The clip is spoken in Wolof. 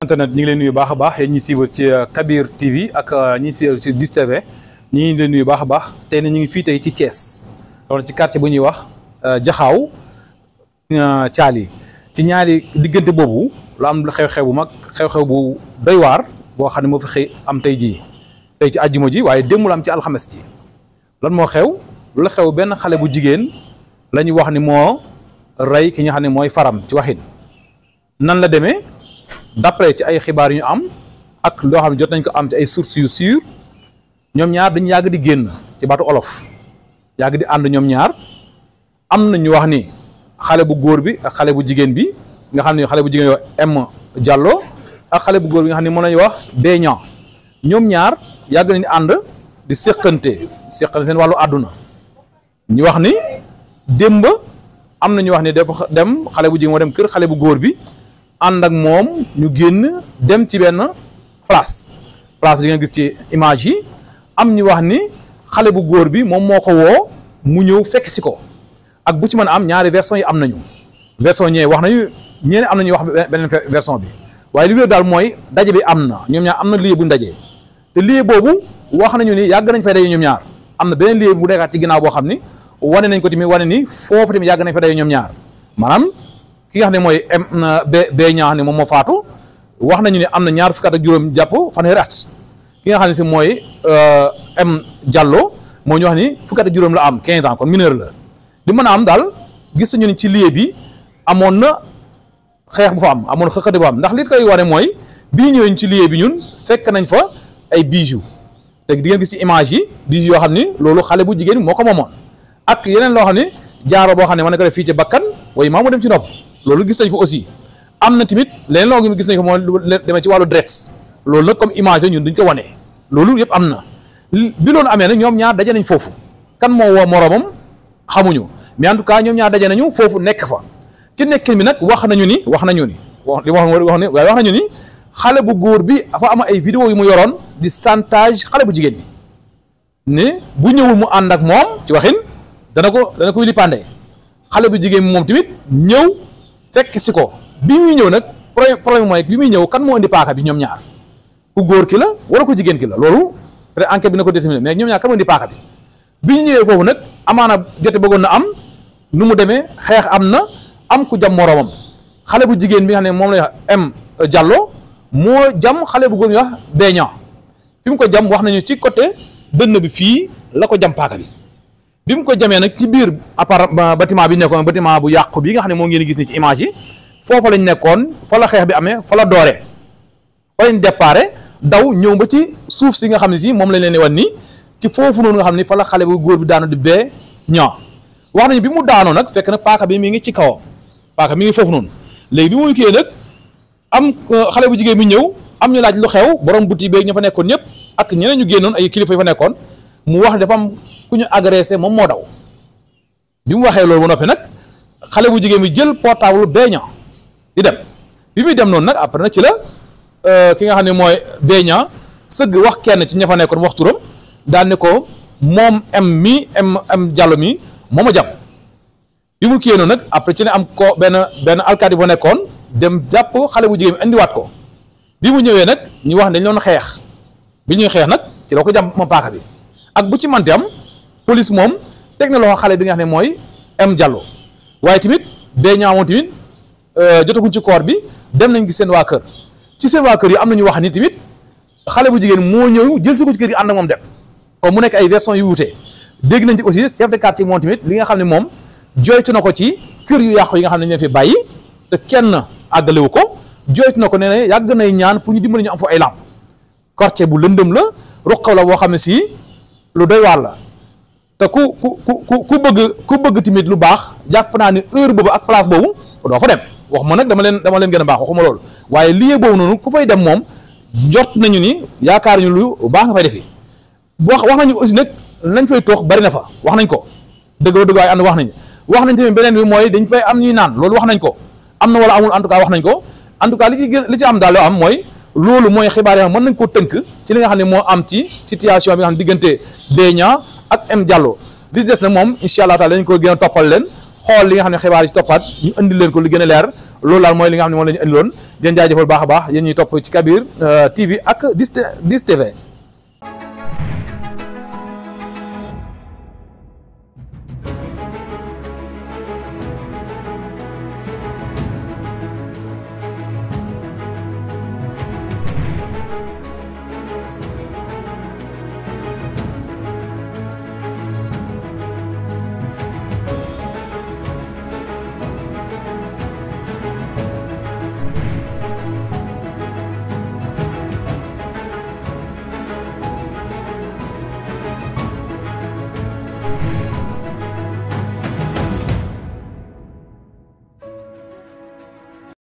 internet ñu ngi leen nuyu baax a baax yéen ñi suivre ci Kabir TV ak ñi suivre ci 10TV ñu ngi leen nuyu baax a baax tey na ñu ngi fii tey ci Thiès loolu ci quartier bu ñuy wax Jaxaaw Thiali ci ñaari diggante boobu lu am xew-xew bu mag xew-xew bu doy waar boo xam ne moo fi xëy am tey jii tey ci àjjuma ji waaye démb la am ci alxames ji lan moo xew lu la xew benn xale bu jigéen la ñuy wax ni moo rey ki nga xam ne mooy faram ci waxin nan la demee d'après ci ay xibaar yu ñu am ak loo xam ne jot nañ ko am ci ay sources yu sûres ñoom ñaar dañu yàgg di génn ci baatu olof yàgg di ànd ñoom ñaar am na ñu wax ni xale bu góor bi ak xale bu jigéen bi nga xam ne xale bu jigéen yoo M Diallo ak xale bu góor bi nga xam ne moom la ñuy wax Beña ñoom ñaar yàgg nañ di ànd di séqante seen wàllu àdduna ñu wax ni démb am na ñu wax ni dafa dem xale bu jigéen moo dem kër xale bu góor bi ànd ak moom ñu génn dem ci benn place bi nga gis ci image yi am ñu wax ni xale bu góor bi moom moo ko woo mu ñëw fekk si ko ak bu ci mën a am ñaari version yi am nañu version ñee wax nañu ñeneen am nañu wax beneen version bi waaye li wér daal mooy daje bi am na ñoom ñaar am na lieu bu ñu dajee te lieu boobu wax nañu ni yàgg nañ fay daje ñoom ñaar am na beneen lieu bu nekkaat ci ginnaaw boo xam ni wane nañ ko tamit wane ni foofu tamit yàgg nañ fa daje ñoom ñaar maanaam ki nga xam ne mooy bee ñaa xam ne moom moo faatu wax nañu ne am na ñaar fukki at ak juróom jàpp fanweeri at ki nga xam ne si mooy M Diallo moo ñu wax ni fukki at ak juróom la am 15 ans kon mineur la li mën a am daal gis nañu ni ci lieu bi amoon na xeex bu fa am amoon na xëxëte bu am ndax li koy wane mooy bi ñu ñëwee ci lieu bi ñun fekk nañ fa ay bijoux te di ngeen gis ci image yi bijoux yoo xam ni loolu xale bu jigéen moo ko moomoon ak yeneen loo xam ne jaaro boo xam ne mën na ko def fii ci bakkan waaye maa mu dem ci nopp loolu gis nañ ko aussi am na tamit leneen loo gis nañ ko mooy demee ci wàllu dret loolu nag comme image la ñun duñ ko wane loolu yëpp am na bi loolu amee nag ñoom ñaar daje nañ foofu kan moo woo moroomam xamuñu mais en tout cas ñoom ñaar daje nañu foofu nekk fa ci nekkin bi nag wax nañu ni xale bu góor bi dafa am ay vidéo yu mu yoroon di chantage xale bu jigéen bi ne bu ñëwul mu ànd ak moom ci waxin dana ko wilipande xale bu jigéen bi moom tamit ñëw fekk si ko bi muy ñëw nag problème mooy bi muy ñëw kan moo indi paaka bi ñoom ñaar ku góor ki la wala ku jigéen ki la loolu peut être enquête bi na ko déterminer mais ñoom ñaar kan moo indi paaka bi ñu ñëwee foofu nag amaana jote bëggoon na am nu mu demee xeex am na am ku jam moroomam xale bu jigéen bi nga xam ne moom lay wax M Diallo moo jam xale bu góor ñu wax Beña fi mu ko jam wax nañu ci côté dënn bi fii la ko jam paaka bi mu ko jamee nag ci biir appartement bâtiment bi nekkoon bâtiment bu yàqu bi nga xam ne moo ngeen gis ni ci image yi foofa lañ nekkoon fa la xeex bi amee fa la dooree fa lañ déparé daw ñëw ba ci suuf si nga xam ne si moom lañ leen di wan ni ci foofu noonu nga xam ne fa la xale bu góor bi daanu di Beña wax nañu bi mu daanoo nag fekk nag paaka bi mi ngi ci kawam paaka mi ngi foofu noonu léegi bi muy kii nag am xale bu jigéen bi ñëw am ñu laaj lu xew borom boutique bi ñu fa nekkoon ñëpp ak ñeneen ñu génnoon ay kilifa yu fa nekkoon mu wax dafa am ku ñu agressé moom moo daw bi mu waxee loolu ba noppi nag xale bu jigéen bi jël portable Beña di dem bi muy dem noonu nag après nag ci la ki nga xam ne mooy Beña sëgg wax kenn ci ña fa nekkoon wax turam daal ne ko moom M Diallo mi moo ma jàpp bi mu kiyee noonu nag après ci ne am ko benn alkaati fa nekkoon dem jàpp xale bu jigéen bi indiwaat ko bi mu ñëwee nag ñu wax dañ doon xeex bi ñuy xeex nag ci la ko jàpp moom paaka bi ak bu ci manti am police moom teg na loxo xale bi nga xam ne mooy M Diallo waaye tamit Beña moom tamit jotaguñ ci koor bi dem nañ gis seen waa kër ci seen waa kër yi am na ñu wax ni tamit xale bu jigéen moo ñëw jël si ko ci kër gi ànd ak moom dem kon mu nekk ay version yu wuute dégg nañ ci aussi chef de quartier moom tamit li nga xam ne moom jooytu na ko ci kër yu yàqu yi nga xam ne ñu leen fi bàyyi te kenn àggalewu ko jooytu na ko nee na yàgg nay ñaan pour ñu dimbali ñu am fa ay lamp quartier bu lëndëm la ruqaw la boo xam ne si lu doy waar la te ku bëgg tamit lu baax jàpp naa ni heure boobu ak place boobu doo fa dem wax ma nag dama leen gën a baax waxuma loolu waaye lieu boobu noonu ku fay dem moom njort nañu ni yaakaar ñu lu baax nga fay defi wax nañu aussi nag lañ fay toox bari na fa wax nañ ko dëgg waaye ànd wax nañ tamit beneen bi mooy dañ fay am ñuy naan loolu wax nañ ko am na wala amul en tout cas wax nañ ko en tout cas li ci am daal loo am mooy loolu mooy xibaar yi mën nañ koo tënk ci li nga xam ne moo am ci situation bi nga xam ne diggante Beña ak M Diallo li ci des nag moom incha allah taala dañ ko gën a toppal leen xool li nga xam ne xibaar yi ci toppaat ñu indi leen ko lu gën a leer loolu daal mooy li nga xam ne moom la ñu indiloon di leen jaajëfal baax a baax yéen ñuy topp ci Kabir TV ak 10 TV